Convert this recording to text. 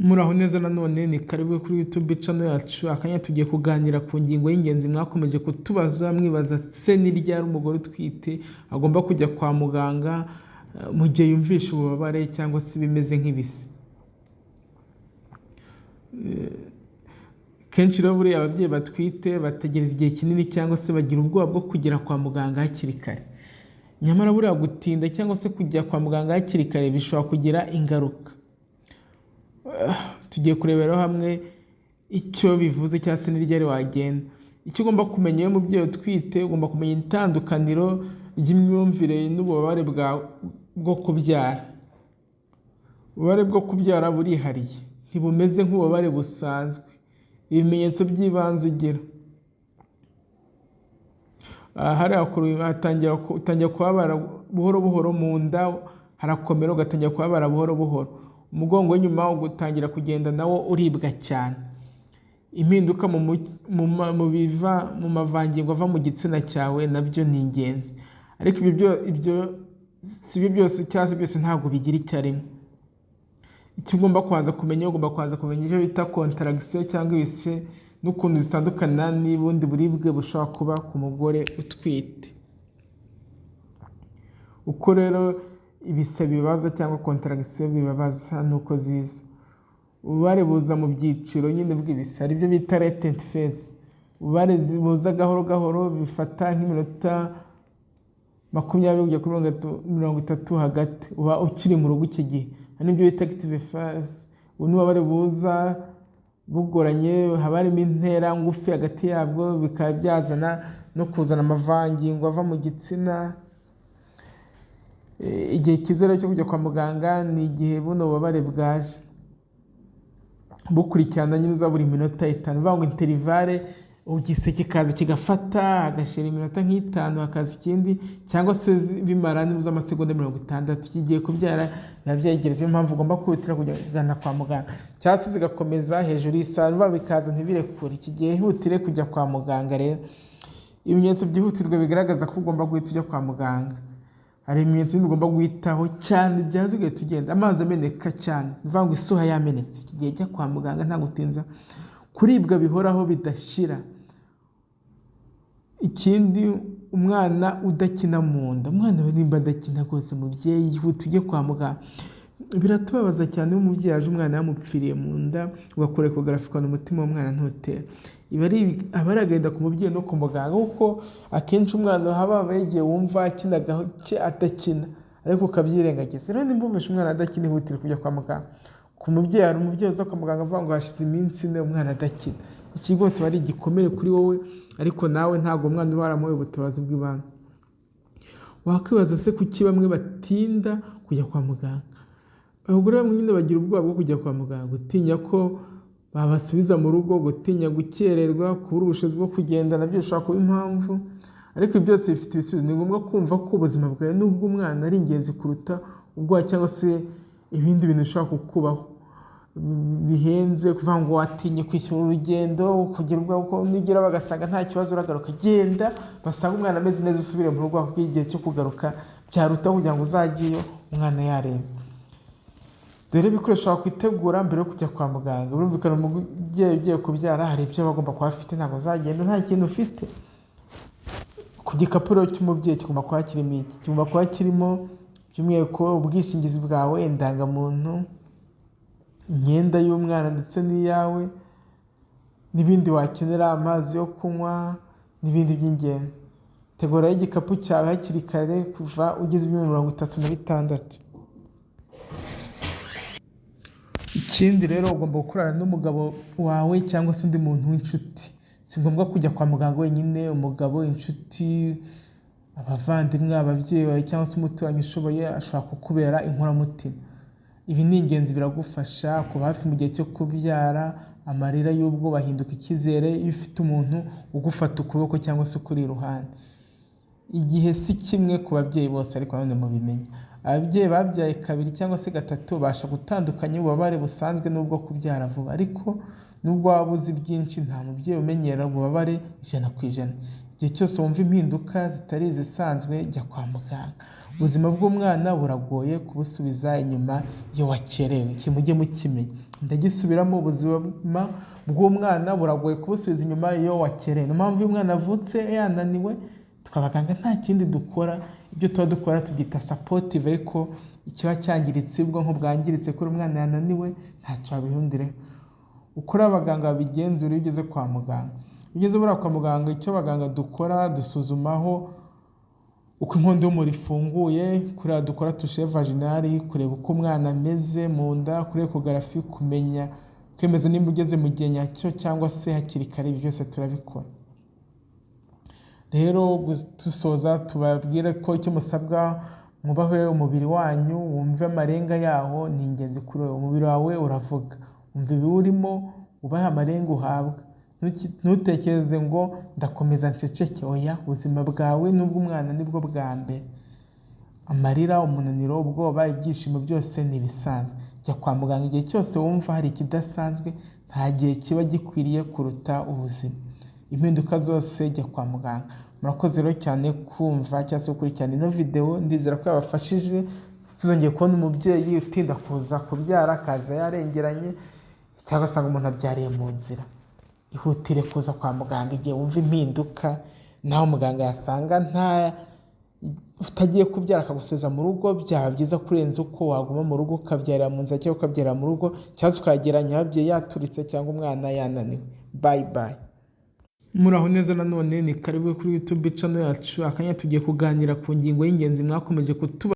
Muraho neza nanone, ni karibu kuri YouTube channel yacu. Akanya tugiye kuganira ku ngingo y'ingenzi mwakomeje kutubaza, mwibaza se ni ryari umugore utwite agomba kujya kwa muganga mu gihe yumvishe ububabare cyangwa se ibimeze nk'ibise. Kenshi rero buriya ababyeyi batwite bategereza igihe kinini cyangwa se bagira ubwoba bwo kugera kwa muganga hakiri kare. Nyamara buriya gutinda cyangwa se kujya kwa muganga hakiri kare bishobora kugira ingaruka. Tugiye kurebera hamwe icyo bivuze cyangwa se ni ryari wagenda. Icyo ugomba kumenya iyo umubyeyi utwite, ugomba kumenya itandukaniro ry'imyumvire n'ububabare bwo kubyara. Ububabare bwo kubyara burihariye, ntibumeze nk'ububabare busanzwe. Ibimenyetso by'ibanze ugira, hariya utangira kubabara buhoro buhoro mu nda, harakomera ugatangira kubabara buhoro buhoro. Umugongo w'inyuma ugatangira kugenda nawo uribwa cyane. Impinduka mu mavangingo ava mu gitsina cyawe nabyo ni ingenzi. Ariko ibyo si byo byose cyangwa se byose ntabwo bigira icyarimwe. Icyo ugomba kubanza kumenya, ugomba kubanza kumenya icyo bita contraction cyangwa ibise n'ukuntu zitandukana n'ubundi buribwe bushobora kuba ku mugore utwite. Uko rero ibise bibabaza cyangwa contraction bibabaza nuko ziza. Ububabare buza mu byiciro nyine bw'ibise, hari ibyo bita latent phase. Ububabare buza gahoro gahoro, bifata nk'iminota 20 kugera kuri 30 hagati, uba ukiri mu rugo icyo gihe. Hari n'ibyo bita active phase, ubu ni ububabare buza bugoranye, haba harimo intera ngufi hagati yabwo, bikaba byazana no kuzana amavangingo ava mu gitsina. Igihe cyiza rero cyo kujya kwa muganga ni igihe buno bubabare bwaje bukurikirana nyine, uza buri minota 5, uvuga ngo intervalle, igise kikaza kigafata, hagashira iminota nk'itanu hakaza ikindi, cyangwa se bimara nibuze amasegonda 60. Kigiye kubyara biba byegereje, niyo mpamvu ugomba kwihutira kugana kwa muganga, cyangwa se zigakomeza hejuru y'isaha, biba bikaza ntibirekure. Iki gihe ihutire kujya kwa muganga. Rero ibimenyetso byihutirwa bigaragaza ko ugomba guhita ujya kwa muganga, hari ibimenyetso bindi ugomba guhitaho cyane byaza ugahita ugenda. Amazi ameneka cyane, ni ukuvuga ngo isuha yamenetse, iki gihe jya kwa muganga nta gutinza. Kuribwa bihoraho bidashira. Ikindi, umwana udakina mu nda, umwana we nimba adakina rwose, mubyeyi ihute ujye kwa muganga. Biratubabaza cyane iyo umubyeyi aje umwana yamupfiriye mu nda, ugakora échographie ukabona umutima w'umwana ntutera. Aba ari agahinda ku mubyeyi no ku muganga, kuko akenshi umwana haba habaye igihe wumva akina gake adakina, ariko ukabyirengagiza. Rero nimba wumvishe umwana adakina, ihutire kujya kwa muganga. Ku mubyeyi, hari umubyeyi uza kwa muganga avuga ngo hashize iminsi 4 umwana adakina. Iki rwose aba ari igikomere kuri wowe, ariko nawe ntabwo umwana uba waramuhaye ubutabazi bw'ibanze. Wakwibaza se kuki bamwe batinda kujya kwa muganga? Abagore bamwe nyine bagira ubwoba bwo kujya kwa muganga, gutinya ko babasubiza mu rugo, gutinya gukererwa, kubura ubushobozi bwo kugenda nabyo bishobora kuba impamvu, ariko ibi byose bifite ibisubizo. Ni ngombwa kumva ko ubuzima bwawe n'ubw'umwana ari ingenzi kuruta ubwoba cyangwa se ibindi bintu bishobora kukubaho bihenze, kuvuga ngo watinye kwishyura urugendo, kugira ubwoba ko nugera bagasanga nta kibazo uragaruka. Genda basanga umwana ameze neza, usubire mu rugo, kuko igihe cyo kugaruka byaruta kugira ngo uzajyeyo umwana yarembye. Dore ibikoresho wakwitegura mbere yo kujya kwa muganga. Birumvikana umubyeyi ugiye kubyara hari ibyo aba agomba kuba afite, ntabwo uzagenda nta kintu ufite. Ku gikapu rero cy'umubyeyi kigomba kuba kirimo iki? Kigomba kuba kirimo by'umwihariko ubwishingizi bwawe, indangamuntu, imyenda y'umwana ndetse n'iyawe, n'ibindi wakenera, amazi yo kunywa n'ibindi by'ingenzi. Tegura igikapu cyawe hakiri kare kuva ugeze ibiro 36. Ikindi rero, ugomba gukorana n'umugabo wawe cyangwa se undi muntu w'inshuti. Si ngombwa kujya kwa muganga wenyine, umugabo, inshuti, abavandimwe, ababyeyi bawe cyangwa se umuturanyi ushoboye ashobora kukubera inkoramutima. Ibi ni ingenzi, biragufasha kuba hafi mu gihe cyo kubyara, amarira y'ubwoba ahinduka icyizere iyo ufite umuntu ugufata ukuboko cyangwa se ukuri iruhande. Igihe si kimwe ku babyeyi bose, ariko nanone mubimenye. Ababyeyi babyaye kabiri cyangwa se gatatu babasha gutandukanya ububabare busanzwe n'ubwo kubyara vuba, ariko nubwo waba uzi byinshi, nta mubyeyi umenyera ububabare 100%. Igihe cyose wumva impinduka zitari izisanzwe, jya kwa muganga. Ubuzima bw'umwana buragoye kubusubiza inyuma iyo wakerewe, iki mujye mukimenya. Ndagisubiramo, ubuzima bw'umwana buragoye kubusubiza inyuma iyo wakerewe. Niyo mpamvu iyo umwana avutse yananiwe, twe abaganga nta kindi dukora, ibyo tuba dukora tubyita supportive, ariko ikiba cyangiritse, ubwonko bwangiritse kubera umwana yananiwe, ntacyo wabihinduraho. Uko rero abaganga babigenzura iyo ugeze kwa muganga. Iyo ugeze buriya kwa muganga, icyo abaganga dukora, dusuzumaho uko inkondo y'umura ifunguye, kuriya dukora toucher vaginal, kureba uko umwana ameze mu nda, kuri échographie, kumenya kwemeza nimba ugeze mu gihe nyacyo cyangwa se hakiri kare, ibi byose turabikora. Rero dusoza tubabwire ko icyo musabwa, mwubahe umubiri wanyu, wumve amarenga yawo, ni ingenzi kuri wowe. Umubiri wawe uravuga, umva ibiwurimo, wubahe amarenga uhabwa. Ntutekereze ngo ndakomeza nceceke, oya, ubuzima bwawe n'ubw'umwana nibwo bwa mbere. Amarira, umunaniro, ubwoba, ibyishimo byose ni ibisanzwe. Jya kwa muganga igihe cyose wumva hari ikidasanzwe, nta gihe kiba gikwiriye kuruta ubuzima. Impinduka zose, jya kwa muganga. Murakoze rero cyane kumva cyangwa se gukurikirana ino videwo, ndizera ko yabafashije. Tuzongeye kubona umubyeyi utinda kuza kubyara akaza yarengeranye, cyangwa asanga umuntu abyariye mu nzira. Ihutire kuza kwa muganga igihe wumva impinduka, naho muganga yasanga nta utagiye kubyara akagusubiza mu rugo, byaba byiza kurenza uko waguma mu rugo ukabyarira mu nzira cyangwa ukabyarira mu rugo, cyangwa se ukahagera nyababyeyi yaturitse cyangwa umwana yananiwe. Bye bye. Muraho neza nanone, ni karibu kuri YouTube channel yacu. Akanya tugiye kuganira ku ngingo y'ingenzi mwakomeje kutuba